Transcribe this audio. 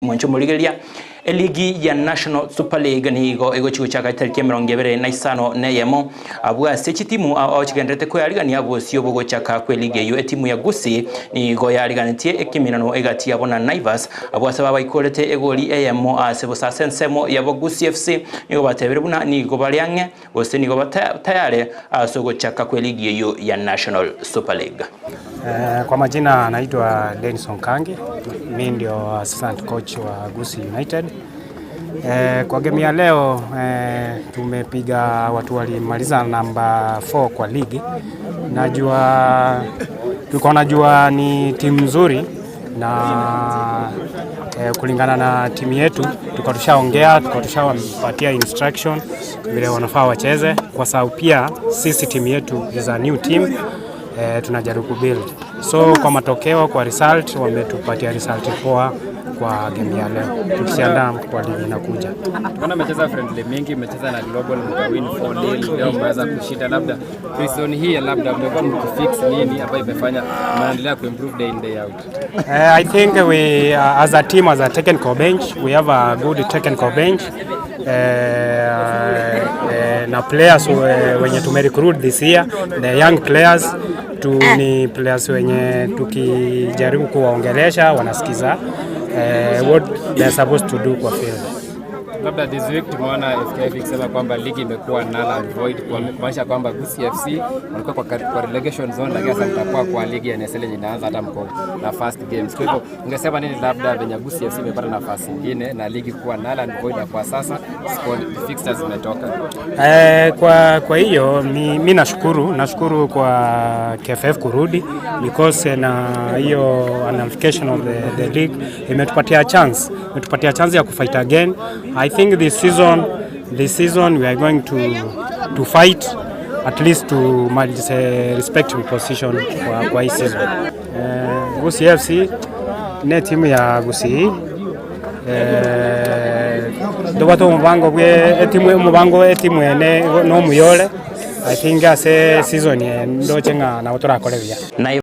Mwancho morigereria, eligi ya National Super League nigo egochi gochaka tariki 25 abwo ase chitimu ao chigenderete kweyarigania bosio bogochaka kwe ligi eyo. Etimu ya Gusii nigo yariganetie ekiminano egati yabo na Naivas, abwo ase babaikorete 1-0. Ensemo yabo Gusii FC nigo batebire buna nigo bari ang'e gose nigo tayari ase ogochaka kwe ligi eyo ya National Super League. Kwa majina naitwa Denison Kangi, mi ndio assistant coach wa Gusii United. Kwa game ya leo tumepiga watu walimaliza namba 4 kwa ligi. Najua tulikuwa najua ni timu nzuri na kulingana na timu yetu tulikuwa tushaongea, tulikuwa tushawapatia instruction vile wanafaa wacheze, kwa sababu pia sisi timu yetu is a new team, tunajaribu kubuild. So kwa matokeo, kwa result, wametupatia result poa kwa game ya leo, tukiandaa kwa ligi inakuja. Mbona mmecheza friendly mingi, mmecheza na Global mkawin 4-0, leo mmeweza kushinda. Labda pre-season hii, labda mmekuwa mkifix nini ambayo imefanya mnaendelea kuimprove day in, day out? I think we as a team, as a technical bench, we have a good technical bench na players wenye tumerecruit this year, the young players tu ni players wenye tukijaribu kuwaongelesha wanasikiza what they are supposed to do kwa field. Labda this week tumeona FKF ikisema kwamba ligi imekuwa null and void, kumaanisha kwamba Gusii FC walikuwa kwa relegation zone, lakini sasa mtakuwa kwa ligi ya NSL yenye inaanza, hata mko na first games. Kwa hivyo ungesema nini labda venye Gusii FC imepata nafasi nyingine na ligi kuwa null and void, na kwa sasa squad fixtures zimetoka? Kwa hiyo mi nashukuru kwa KFF kurudi because na hiyo nullification of the league imetupatia chance ya kufight again. I think this season we are going to fight at least to manage a respectable position kwa hii season. Gusii FC ne timu ya Gusii, ndobwate omubango bwe etimu, omubango etimu ene nomuyole. I think ase season ndoche ng'a nabo torakore buya. Na